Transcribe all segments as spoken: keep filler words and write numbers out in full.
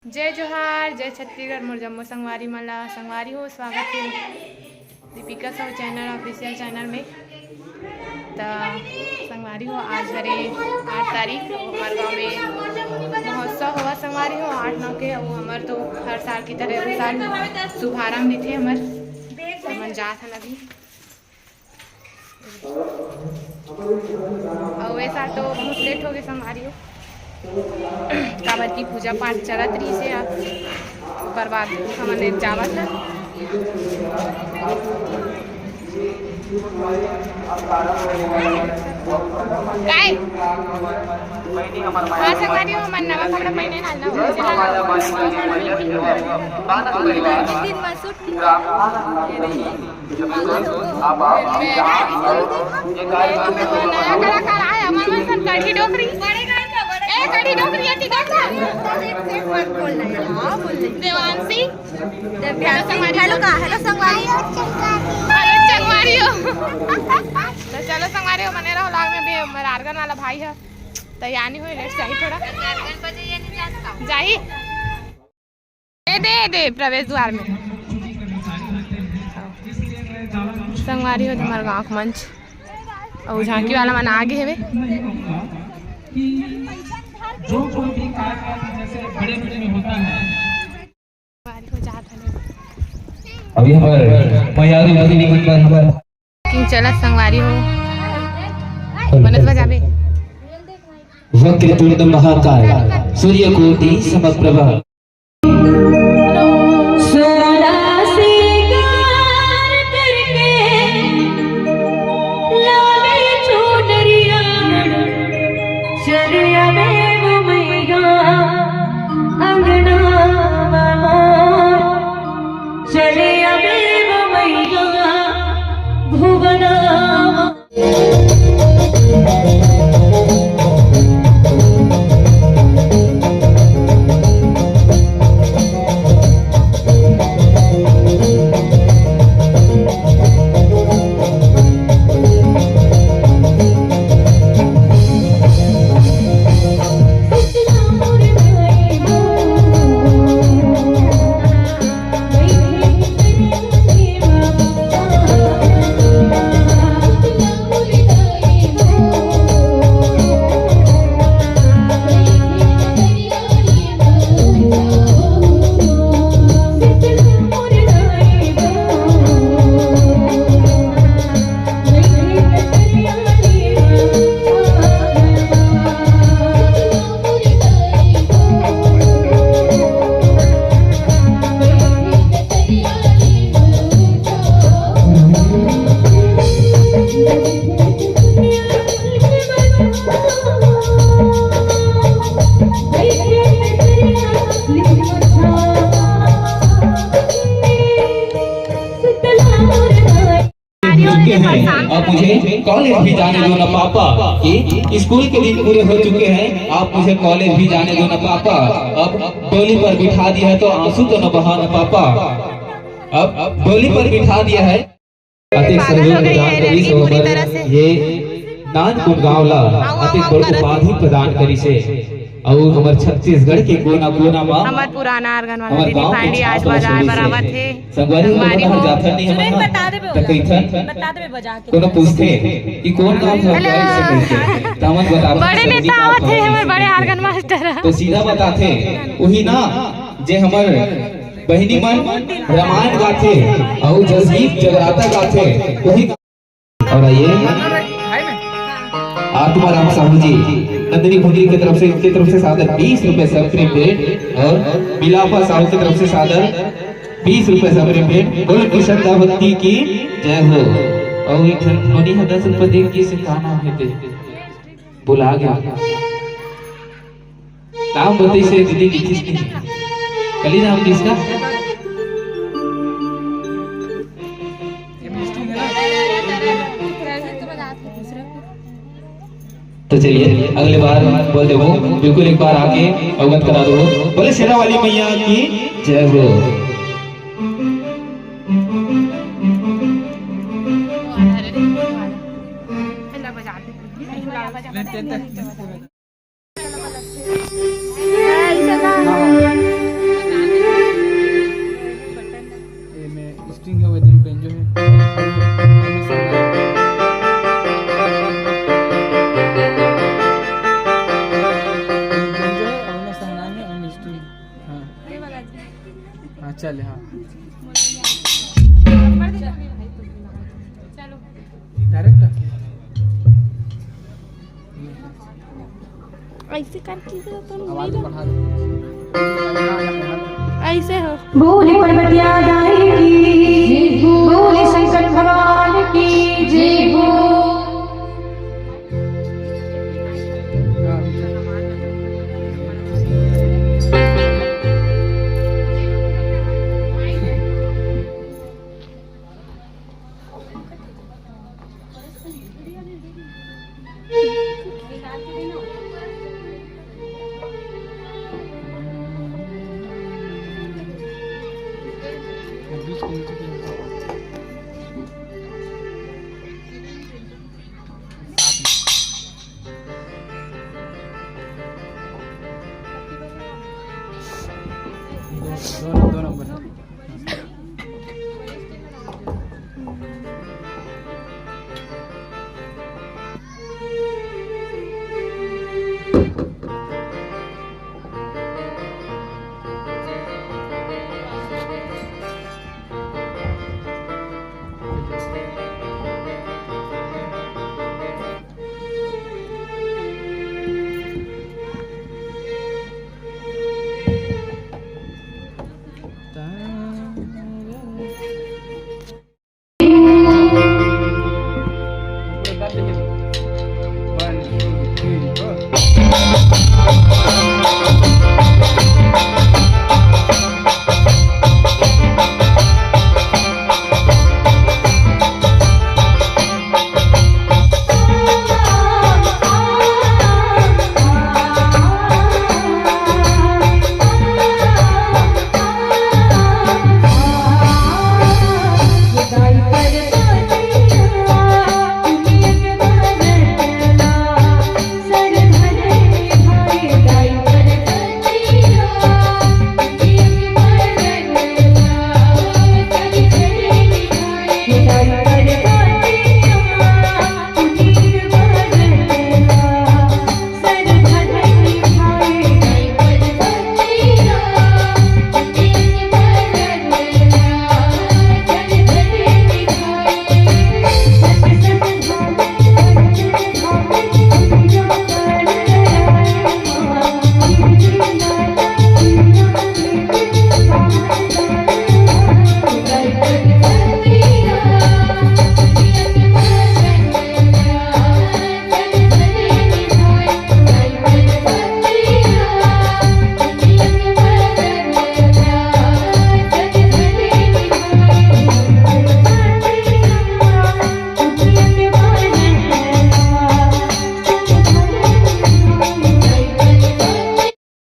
जय जोहार, जय छत्तीसगढ़, मोर जम्मो संगवारी मन ला। संगवारी हो, स्वागत हे Deepika Sahu channel, official channel में। त संगवारी हो, आज हरे आठ तारीख, अउ हमर गाँव में महोत्सव होवत संगवारी हो, आठ नौ के। अउ हमर तो हर साल की तरह ए साल शुभारंभ रहिथे हमर, हमन जात हन अभी। अउ ए साल तो बहुत लेट हो गए संगवारी हो, काबर की पूजा पाठ चलत रहिस हे, ओकर बाद हमन जावत हन। काय? हाँ संगवारी हो, हमन नवा कपड़ा पहिने हन ना, दिन में सूट नया कलाकार आए, अमन मन सन कढ़ी डोकरी। ए, कढ़ी डोकरी, एती देख ना। देवांशी। हेलो का, हेलो संगवारी हो। अरे संगवारी हो। तो चलो संगवारी हो, बने रहो vlog में, भी हमर organ वाला भाई है, तो यानी हो लेट जाही थोड़ा। जाही। ए दे, ए दे, प्रवेश द्वार में। संगवारी हो, हमर गाँव के मंच। अउ झांकी वाला मन आगे हेवे। जो कोई भी कार्यक्रम जैसे बड़े बड़े में होता है। संगवारी हो, जात हन। अभी हमर मयारू भगिनी मन बर हमर किंग चलत संगवारी हो। मनोज बजाबे। वक्रतुंड महाकाय, सूर्यकोटि समप्रभ। सारा श्रृंगार करके लाले चुनरिया चले आवे वो मैया अंगना मामा, चले आवे वो मैया भुवना। चुके हैं, अब मुझे कॉलेज भी जाने दो ना पापा। कि स्कूल के दिन पूरे हो चुके हैं, आप मुझे कॉलेज भी जाने दो ना पापा। अब डोली पर बिठा दिया है तो आंसू तो न बहा ना पापा। अब डोली पर बिठा दिया है। अतिक पागल हो सहयोग गई प्रदान है करिस लड़की पूरी ओकर तरह से। ये नानकुन गांव ला हाँ, हाँ, अतिक हाँ, बड़ करत उपाधि प्रदान करिस हे। अउ हमर छत्तीसगढ़ के कोना कोना मा हमर पुराना organ वाला हमर दीदी गांव के पांडी आज छाप बजाए बर आवत हे। संगवारी हो, संगवारी हमर हो। जाथन नहीं, हमन बता देबे त कहिथन, बता देबे बजा के। कोनो पूछथे कि कोन गांव के हेलो। गायक से कहिथे, त हमन बताथन बड़े नेता आवत हे, हमर बड़े organ master। तो सीधा बताथे, उही ना, जे हमर बहिनी मन रामायण गाथे अउ जसगीत जगराता गाथे, उही। और आइए, आत्माराम साहू जी, नंदिनी भोजरी की तरफ से, उनकी तरफ से सादर बीस रुपए सप्री भेंट और मिलापा साहू की तरफ से सादर बीस रुपए सप्री भेंट। बोलो कृष्ण भक्ति की जय हो। और एक झन नोनी ह दस रुपए दे के से का नाम हे ते? भुला गया। नाम बताइस हे दीदी, लिखिस नहीं। कली नाम किसका? तो चलिए, अगले बार बोल देबो, बिल्कुल एक बार आके अवगत करा दो। बोले शेरा वाली मैया की जय हो। चले, हाँ। डायरेक्ट। ऐसे करके तो तुम आवाज नहीं बढ़ा दो। ऐसे हो। बोले पर्वतिया दाई की, बोले शंकर भगवान की जय हो।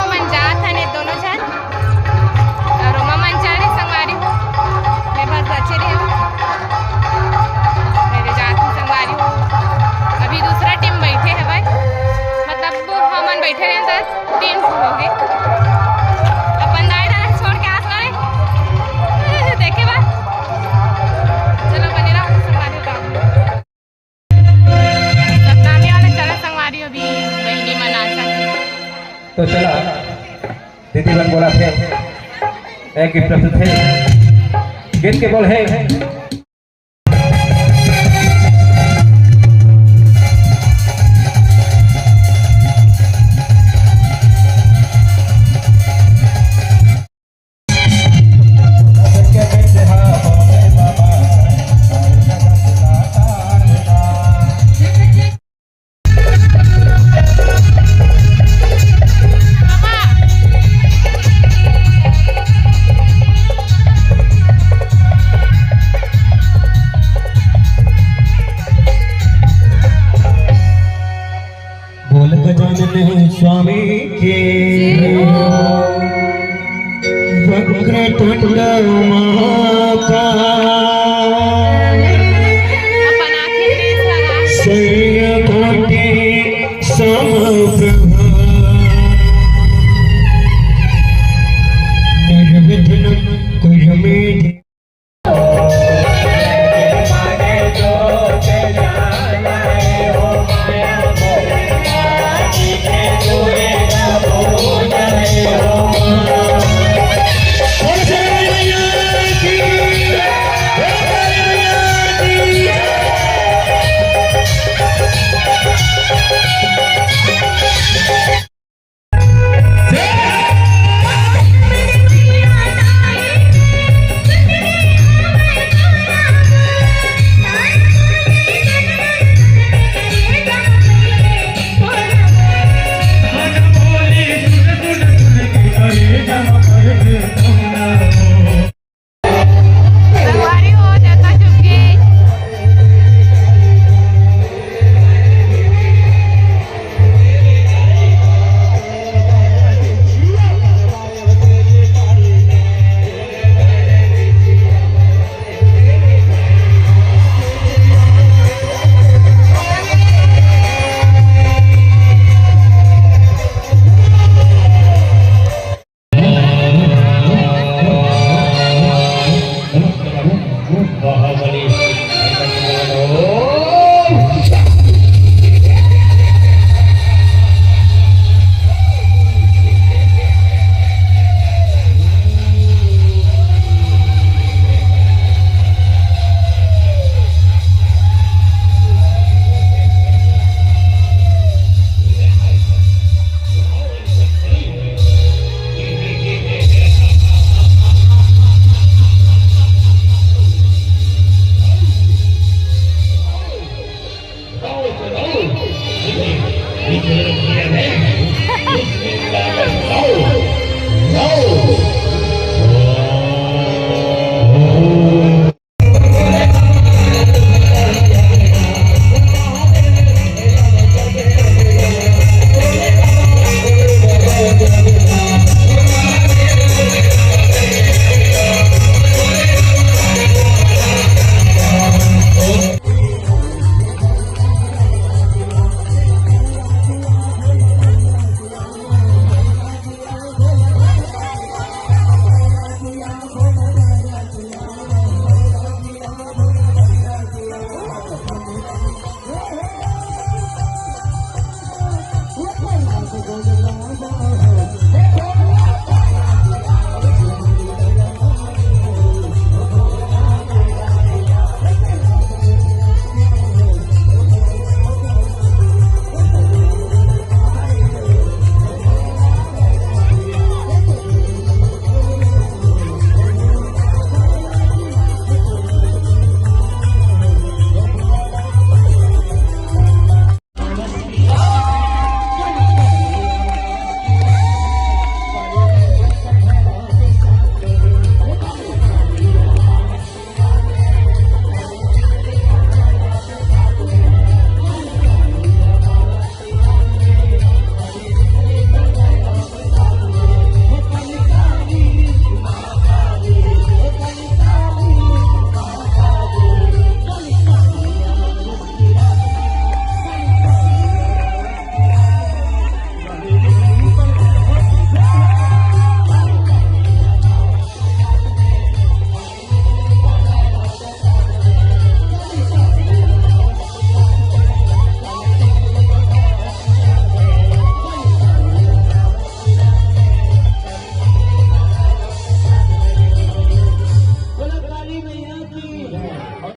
मन जात हन ये दोनों झन। अउ रोमा मन चल रहे संगवारी हो। मैं बस बचे रहे हूँ। मेरे जात हन संगवारी हो। अभी दूसरा टीम बैठे हवय। मतलब वो हमन बैठे रहे तो तीन ठो हो गए। अपन दाई ददा छोड़ के आस लड़े। देखे बा। चलो बने रहो संगवारी हो। सतनामी वाला चला संगवारी हो, अभी बहिनी मन नाचा। तो चला, दीदी मन बोला थे, एक गीत प्रस्तुत है, गीत के बोल है। बोल गजानन स्वामी के, वक्रतुंड महाकाय।